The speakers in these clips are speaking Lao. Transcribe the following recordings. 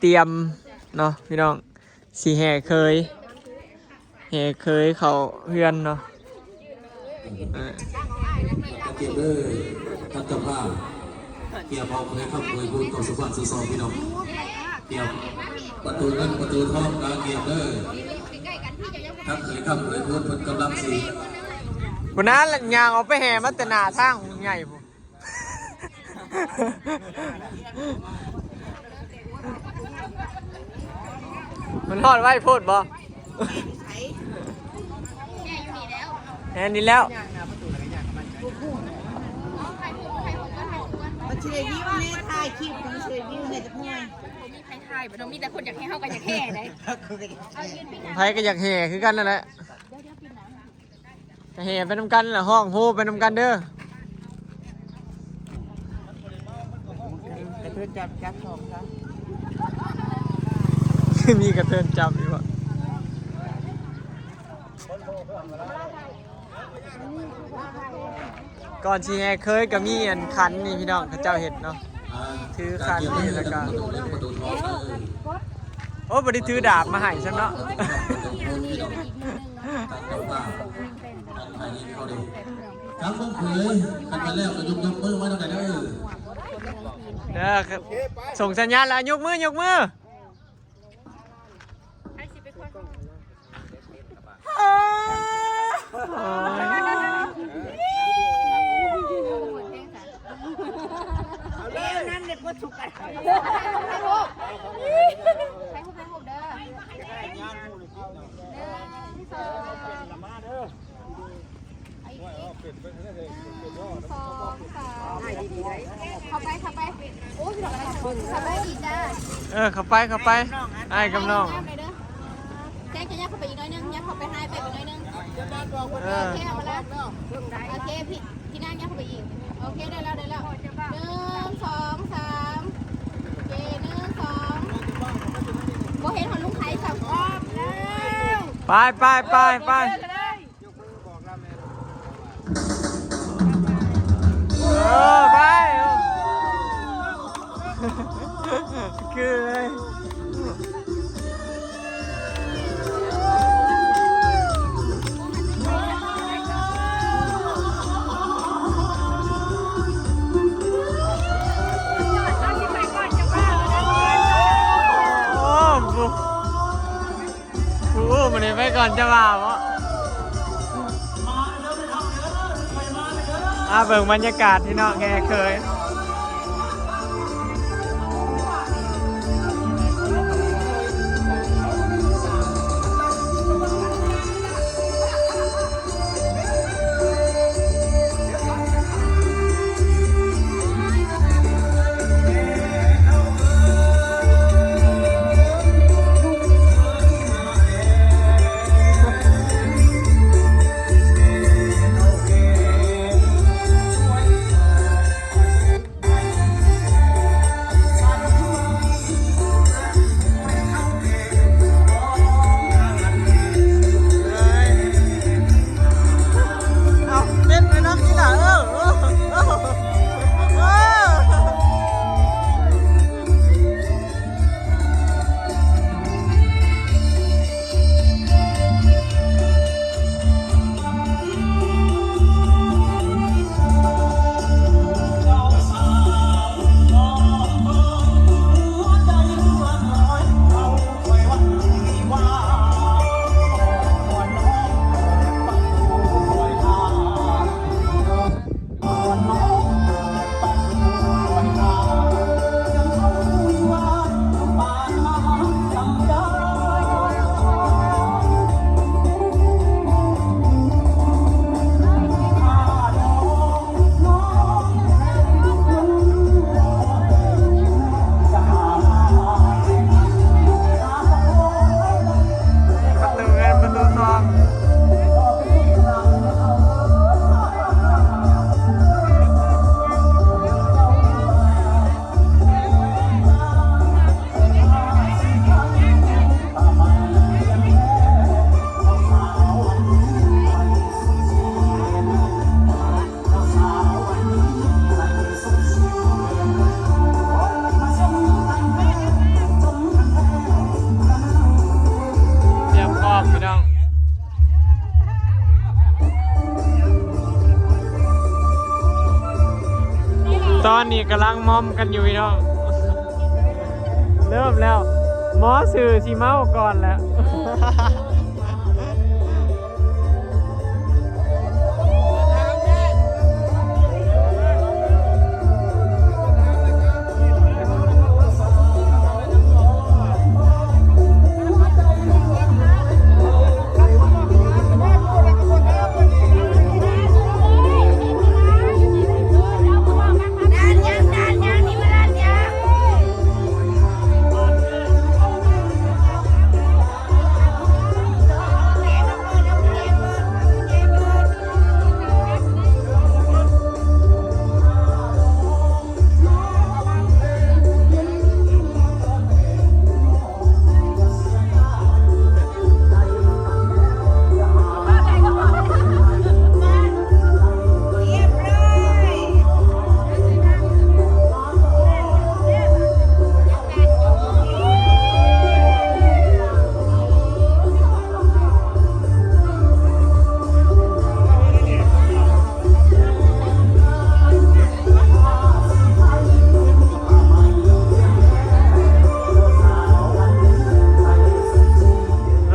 ຕຽມເນາະພີ່ນ້ອງ ຊິແຫ່ເຂີຍ ແຫ່ເຂີຍເຂົ້າເຮືອນເນາະ. ເອີ ກຽມເດີ ທ່ານເຈົ້າພາບ ກຽມເອົາເຂີຍຄຳເຂີຍຄູນເຂົ້າສູ່ບ້ານສູ່ຊ່ອງພີ່ນ້ອງ ກຽມປະຕູເງິນປະຕູທອງກະກຽມເດີ ທັງເຂີຍຄຳເຂີຍຄູນເພິ່ນກຳລັງຊິ ພຸ້ນນະ ຍ່າງອອກໄປແຫ່ມາແຕ່ໜ້າທາງໃຫຍ່ພຸ້ນ. ມັນຮອດໄວໂພດບໍ່? ແມ່ນນີ້ແລ້ວ ມັນຊິໄດ້ວິວແດ່ ຖ່າຍຄລິບມັນຊິໄດ້ວິວແດ່ຈັກໜ່ອຍ. ບໍ່ມີໃຜຖ່າຍບໍ່ ມີແຕ່ຄົນຢາກແຫ່ ເຮົາກໍຢາກແຫ່ໄດ໋ ໃຜກໍຢາກແຫ່ຄືກັນນັ້ນແຫຼະ. ກະແຫ່ໄປນຳກັນລະ ຮ້ອງໂຮໄປນຳກັນເດີ. ກະເທີນຈັບ ຈັບສອງຊະ ມີກະເທີນຈັບຢູ່ບໍ? ກ່ອນຊິແຫ່ເຂີຍກະມີອັນຂັນນີ້ພີ່ນ້ອງ ເຂົາເຈົ້າເຮັດເນາະ ຖືຂັນນີ້ ແລ້ວກະ ໂອ້ ບໍ່ໄດ້ຖືດາບມາໃຫ້ຊ້ຳເນາະ. ທາງເຈົ້າພາບ ທາງຝ່າຍຍິງເຮົາເດ້ ທາງເບິ່ງເຜີຍ ຄັນແມ່ນແລ້ວກໍຍົກ ຍົກມືມານຳກັນເດີ ເດີ ສົ່ງສັນຍານແລ້ວ ຍົກມື ຍົກມື. ເອີ ນັ້ນເລີຍ ບໍ່ສຸກກັນ ໃຫ້ຮູບ ໃຫ້ຮູບເດີ ໜຶ່ງ ສອງ ໜຶ່ງ ສອງ ສາມ ເຂົ້າໄປ ເຂົ້າໄປ ໂອ້ຍ ເຂົ້າໄປອີກຈ້າ ເອີ ເຂົ້າໄປ ເຂົ້າໄປ ອ້າຍກັບນ້ອງ ແຊງ ຈະຍັບເຂົ້າໄປອີກໜ້ອຍໜຶ່ງ ຍັບເຂົ້າໄປ ໃຫ້ໄປອີກໜ້ອຍໜຶ່ງ ເອີ ໂອເຄ ເອົາມາລະ ໂອເຄ ພີ່ ພີ່ນາງ ຍັບເຂົ້າໄປອີກ ໂອເຄ ໄດ້ແລ້ວ ໄດ້ແລ້ວ ໜຶ່ງ ສອງ ສາມ ໂອເຄ ໜຶ່ງ ສອງ ບໍ່ເຫັນຮອດລຸງໄຄຊ້ຳ ໄປ ໄປ ໄປ ໄປ. ເອີ ໄປ ຄືເລີຍ ໂອ້ ມື້ນີ້ໄປກ່ອນເຈົ້າບ່າວເນາະ ມາເບິ່ງບັນຍາກາດພີ່ນ້ອງແຫ່ເຂີຍ. ຕອນນີ້ກຳລັງມອມກັນຢູ່ພີ່ນ້ອງ ເລີ່ມແລ້ວ ໝໍຊື່ຊິເມົາກ່ອນແລ້ວ.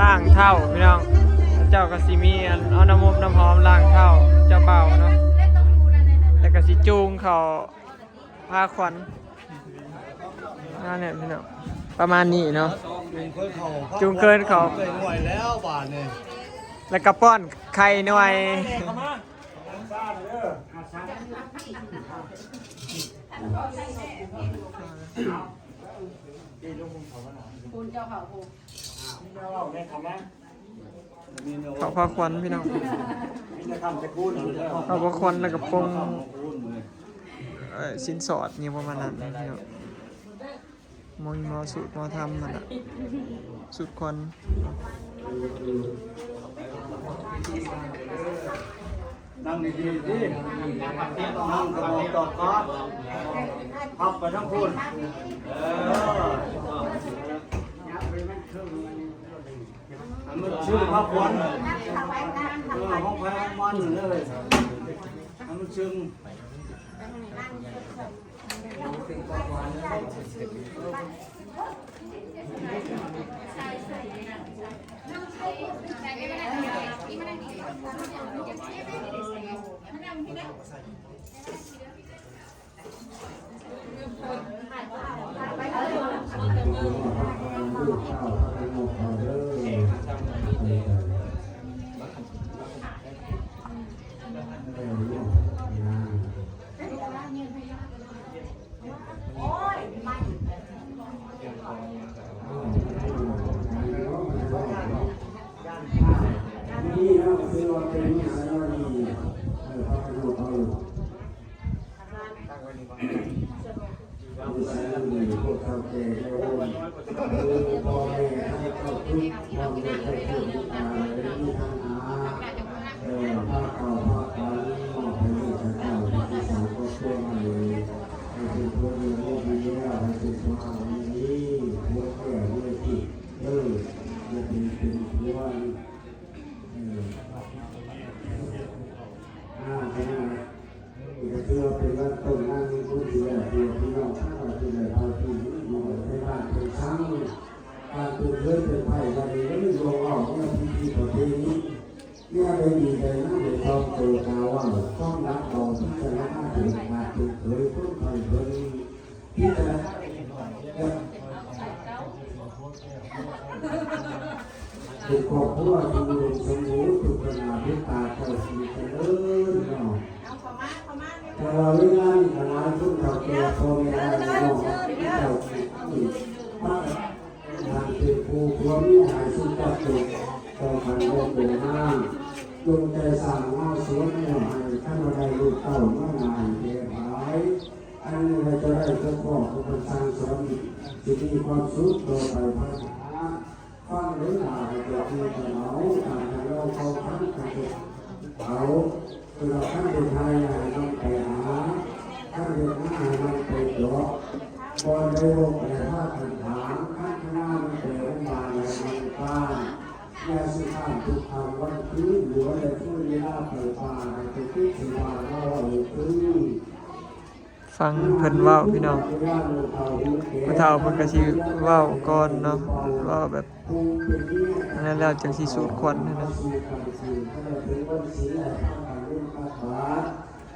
ລ້າງເທົ້າພີ່ນ້ອງ ເຂົາເຈົ້າກໍຊິມີອັນ ເອົານ້ຳອົບນ້ຳຫອມລ້າງເທົ້າເຈົ້າບ່າວເນາະ ແລ້ວກໍຊິຈູງເຂົ້າພາຂວັນ ອັນນີ້ພີ່ນ້ອງ ປະມານນີ້ເນາະ ຈູງເຂີນເຂົ້າ ຈູງເຂີນເຂົ້າ ເຂີນຫວຍແລ້ວບາດນີ້ ແລ້ວກໍປ້ອນໄຂ່ໜ່ວຍ. ເຂົ້າພາຂວັນພີ່ນ້ອງ ເຂົ້າພາຂວັນແລ້ວກໍປົງ ເອີ ສິນສອດຫຍັງປະມານນັ້ນພີ່ນ້ອງ. ໝໍ ໝໍສູດໝໍທຳຫັ້ນລະ ສູດຂວັນ ນັ່ງດີໆ ຕິ ນັ່ງກະບອກຕອກຄາ ພັບໄປທາງພຸ້ນ ເອີ ໃຫ້ມັນຊຶມພາຂວັນ ເອີ ຂອງໃຜຂອງມັນເລີຍ ໃຫ້ມັນຊຶມ. ກໍຖືວ່າເປັນວັນຕົ້ນງານມີບຸນທີ່ແລ້ວ ທີ່ວ່າພີ່ນ້ອງທັງຫຼາຍທີ່ໄດ້ເຂົ້າທີ່ຢູ່ໃນບ້ານເປັນສັງ ບ້ານເປັນເຮືອນເປັນໄພ ບັດນີ້ກໍມີວງເວົ້າ ມີພິທີປະເພນີ ແນວໃດດີໃດງາມໃຫ້ຊອກໂຕກາເວົ້າ ຄວາມລັບເບົາພິຈາລະນາເຖິງການເປັນເຂີຍຄົນໄພເພິ່ນ ພິຈາລະນາ ເປັນຄອບຄົວທີ່ອຸດົມສົມບູນ ທຸກຂະໜາດເຮັດຕາເຈົ້າສິຈະເລີນເນາະ. ແຕ່ວ່າເວລານີ້ກໍຫຼາຍຄົນເຖົ້າແກ່ພໍ່ແມ່ອ້າຍນ້ອງເຈົ້າສິມາ ທ່ານເປັນຜູ້ຜົວເມຍໃຫ້ຊຸມເຈົ້າຈົງເຈົ້າຂັນແລະໂຕນາ ຈົ່ງໃຈສ້າງມາສວນແນວໃຫ້ ຄັນວ່າໄດ້ລູກເຕົ້າມາໜ້າໃຫ້ແກ່ຫຼາຍ ອັນນີ້ໃຫ້ເຈົ້າໄດ້ເຈົ້າຄອບຜູ້ເພິ່ນສັ່ງສອນ ຊິມີຄວາມສຸກຕໍ່ໄປພາຍໜ້າ. ຟັງເດີຫຼ້າ ໃຫ້ເຈົ້າທີ່ເຈົ້າເອົາ ຖ້າໃຫ້ເຮົາເຂົ້າຄັນກັນເອົາ ເພິ່ນວ່າຄັນເປັນໄຮ່ໃຫ້ນຳໄປຫາ ຄັນເປັນນາໃຫ້ນຳໄປເຈາະ ບ່ອນໃດບໍ່ແປພາກັນຖາງ ຄັນຄະນາມັນແປມັນບານໃຫ້ນຳການ ຢ່າຊິຂ້າມທຸກຄ່ຳວັນຄືນ ຫຼືວ່າໄດ້ຄືນເວລາໄປປ່າ ໃຫ້ໄປຕິດຊິວ່າເຮົາເອົາຄືນ. ຟັງເພິ່ນເວົ້າພີ່ນ້ອງ ຜູ້ເຖົ້າເພິ່ນກໍຊິເວົ້າກ່ອນເນາະ ເວົ້າແບບນັ້ນແລ້ວຈັ່ງຊິສູດຄວັນຫັ້ນນະ.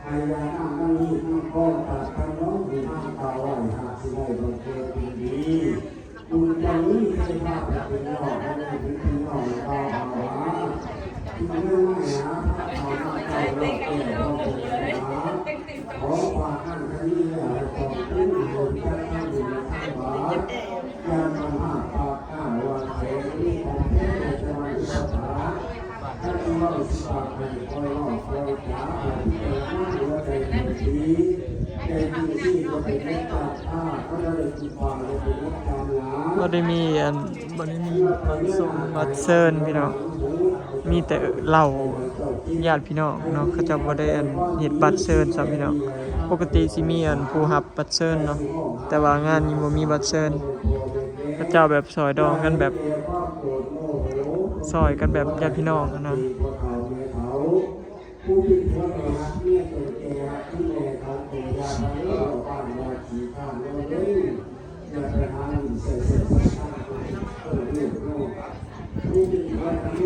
ໃຫ້ຢານຳນຳຮີບນຳຄອງ ຕາດທັນນ້ອງ ທີ່ນຳກ່າວໄວ້ ຫາກຊິໄດ້ບັງເກີດເປັນດີ ບຸນຈັ່ງນີ້ ເຄີຍພາໄປເປັນນ້ອງ ໃຫ້ໄດ້ເປັນພີ່ນ້ອງ ກ່າວຫາວ່າ ທີ່ເມືອງມາຫາພະເຖົ້ານຳເຕົ້າ ແກ້ວ ຂອງເພິ່ນມາ ຂໍຝາກຫັ້ນທາງນີ້ ແລ້ວໃຫ້ຂອບຄຸນ ໃຫ້ຮູ້ຈັກທຳບຸນທຳບາບ ຢ່າມາຫາປາກກ້າວ່າແຂນ ມີຂອງແທ້ ແຕ່ວ່າມີສະຖານ ບໍ່ໄດ້ມີອັນ ບໍ່ໄດ້ມີບັດສົ່ງບັດເຊີນພີ່ນ້ອງ ມີແຕ່ເຫຼົ່າຍາດພີ່ນ້ອງເນາະ ເຂົາເຈົ້າບໍ່ໄດ້ອັນເຮັດບັດເຊີນຊ້ຳພີ່ນ້ອງ. ປົກກະຕິຊິມີອັນຜູ້ຮັບບັດເຊີນເນາະ ແຕ່ວ່າງານນີ້ບໍ່ມີບັດເຊີນ ເຂົາເຈົ້າແບບ ຊ່ອຍດອງກັນແບບ ຊ່ອຍກັນແບບຍາດພີ່ນ້ອງຫັ້ນນະ. ຜູ້ເປັນຜົວແມ່ຮັກເມຍຕົນແກ່ຮັກຄືແມ່ຂອງຕົນ ຢ່າພາເລີ້ອບ້ານວ່າຂີ້ຄ້ານເລີ້ອເລີ້ ຢ່າໄປຫາຫຼິ້ນໃສ່ໃສ່ໃສ່ ເອີ ເລີກເນາະ.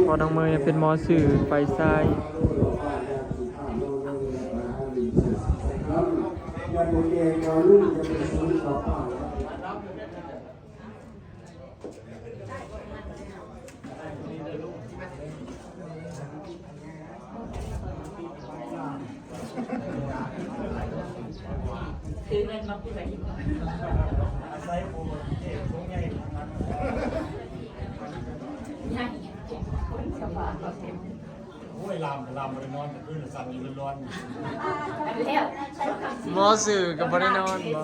ພໍ່ນ້ອງເມຍເປັນໝໍຊື່ໄຟຊາຍ. ໂອ້ຍ ລາມກໍລາມ ບໍ່ໄດ້ນອນ ແຕ່ຄືນສັ່ນຢູ່ຮ້ອນໆ ໝໍຊື່ກໍບໍ່ໄດ້ນອນບໍ?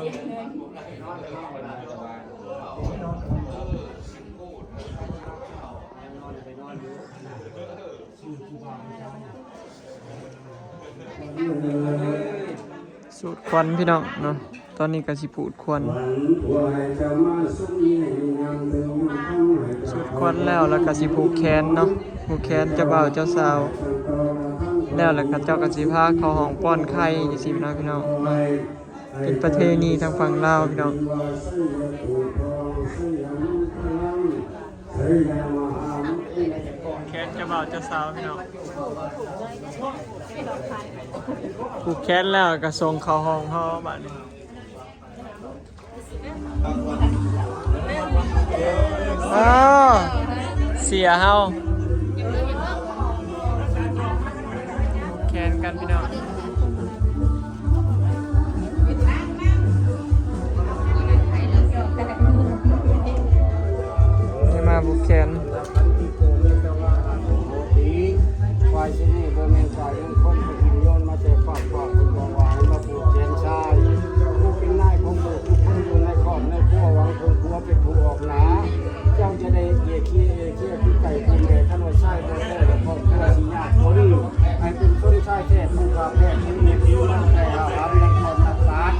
ສູດຄວັນພີ່ນ້ອງເນາະ ຕອນນີ້ກໍຊິຜູດຄວັນ ສູດຄວັນແລ້ວ ແລ້ວກໍຊິຜູກແຂນເນາະ ຜູກແຂນເຈົ້າບ່າວເຈົ້າສາວ ແລ້ວ ແລ້ວເຂົາເຈົ້າກໍຊິພາເຂົ້າຫ້ອງປ້ອນໄຂ່ຈັ່ງຊີ້ເນາະ ພີ່ນ້ອງເນາະ. ເປັນປະເພນີທາງຝັ່ງລາວພີ່ນ້ອງ ແຂນເຈົ້າບ່າວເຈົ້າສາວພີ່ນ້ອງ ຜູກແຂນແລ້ວກໍສົ່ງເຂົ້າຫ້ອງຫໍບາດນີ້. ອ້າວ ເສຍເຮົາ ແຂນກັນພີ່ນ້ອງ ໃຫ້ມາຜູກແຂນ. ຝ່າຍຊະນີ້ບໍ່ແມ່ນຝ່າຍເງິນຄົນ ເພິ່ນຍິນໂຍນມາແຕ່ຟາກຟ້າ ເພິ່ນບອກວ່າໃຫ້ມາຜູກແຂນຊາຍ. ຜູ້ເປັນນາຍຂອງເບິດທຸກຄົນຢູ່ໃນຄອບໃນຄົວ ຫວັງເພິ່ງຜົວເປັນຜູ້ອອກໜ້າ. ເຈົ້າຈະໄດ້ເອເຄ ເອເຄຄືໄກ່ຄືແມ່ ຄັນວ່າຊາຍບໍ່ແທ້ ແລ້ວຄອບຄົວຊິຍາກຈົນ. ໃຫ້ເປັນຊົນຊາຍແທ້ ຜູ້ຂ້າແພດ ຜູ້ມີຜິວໜັງໄກ່ຫ້າວຫາມ ນັກຄອນນັກປາດ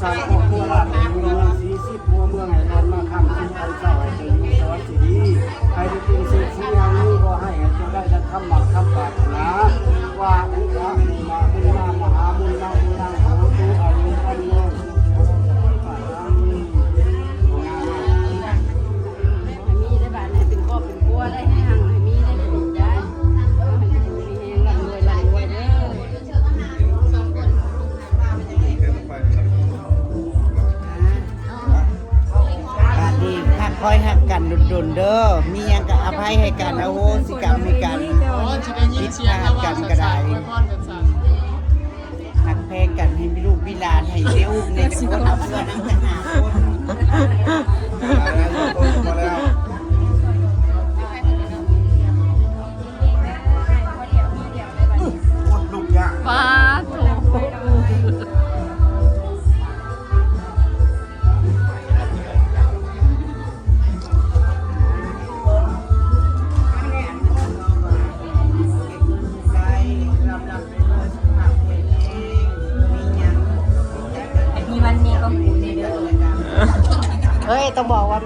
ສ້າງຄອບຄົວລາດ ໃຫ້ຢູ່ເມືອງສີສິດ ຫົວເມືອງໃຫ້ນອນມາຄ້ຳ ສຸກຄັນເຊົ້າໃຫ້ໄປຢູ່ສະຫວັນ ໃຫ້ໄດ້ເປັນເສດຖີຫາງມີບໍ່ໃຫ້ ໃຫ້ເຈົ້າໄດ້ດັ່ງຄຳໝັ້ນຄຳປາດຖະໜາ. ວາອຸ ວາອຸ ມະ ມຸນ ມະ ມະຫາ ມຸນ ມະ ມຸນ ໂຫຕຸ ອາຍຸ ວັນໂນ ສຸຂະ ພະລັງ. ໃຫ້ມີໄດ້ບາດໃຫ້ເປັນຄອບເປັນຄົວໄດ້ ໃຫ້ຮັ່ງໃຫ້ມີໄດ້ ໃຫ້ລູກໄດ້ ເອີ ໃຫ້ຢູ່ດີມີແຮງ ລ່ຳລວຍ ລ່ຳລວຍເດີ. ບາດນີ້ຮັກ ຄອຍຮັກກັນດົນໆເດີ ມີຫຍັງກໍອະໄພໃຫ້ກັນ ອະໂຫສິກຳໃຫ້ກັນ ຜິດພາດກັນກໍໄດ້ ຮັກແພງກັນ ໃຫ້ມີລູກມີຫຼານ ໃຫ້ໄດ້ອຸ້ມໄດ້ຈັກຄົນ ເອົາເພື່ອນຳກັນຫ້າຄົນ. ປາໂທ. ມີວັນນີ້ຂອງກູນີ້ເດີ. ເອີຍ ຕ້ອງບອກວ່າ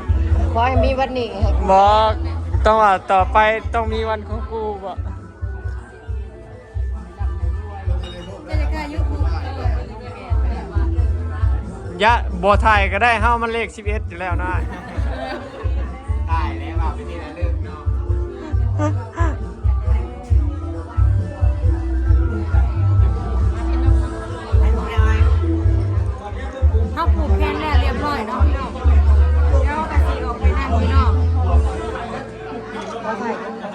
ຂໍໃຫ້ມີວັນນີ້ໃຫ້ກູ. ບອກ ຕ້ອງວ່າຕໍ່ໄປຕ້ອງມີວັນຂອງກູບໍ? ເຈົ້າຈະກ້າຢູ່ກູ. ຈະບໍ່ຖ່າຍກໍໄດ້ ເຮົາມັນເລກສິບເອັດຢູ່ແລ້ວນາຍ. ຕາຍແລ້ວ ວ່າເປັນທີ່ລະລຶກເນາະ. ເຮົາຜູກແຂນແລ້ວຮຽບຮ້ອຍເນາະ ດຽວກໍຊິອອກໄປນັ້ນພີ່ນ້ອງ.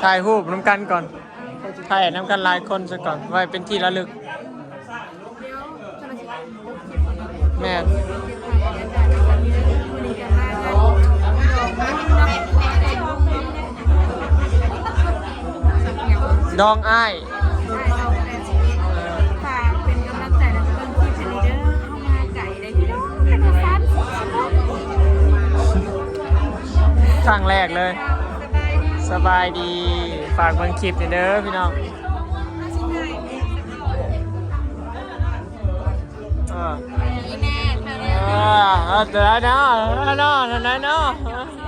ຖ່າຍຮູບນຳກັນກ່ອນ ຖ່າຍນຳກັນຫຼາຍຄົນຊະກ່ອນ ໄວ້ເປັນທີ່ລະລຶກ. ແມ່ນ ດອງອ້າຍ ຝາກເປັນກຳລັງໃຈ ແລ້ວກໍເບິ່ງຄລິບໃຫ້ແດ່ເດີ. ເຮົາມາໄກເດ້ພີ່ນ້ອງ ເປັນວ່າຊັ້ນ ຄັ້ງແລກເລີຍ. ສະບາຍດີ ສະບາຍດີ ຝາກເບິ່ງຄລິບແດ່ເດີພີ່ນ້ອງ. ເອີ ນີ້ແນ່ ເອີ ເອີ ເດີເນາະ ເດີເນາະ ເດີເນາະ.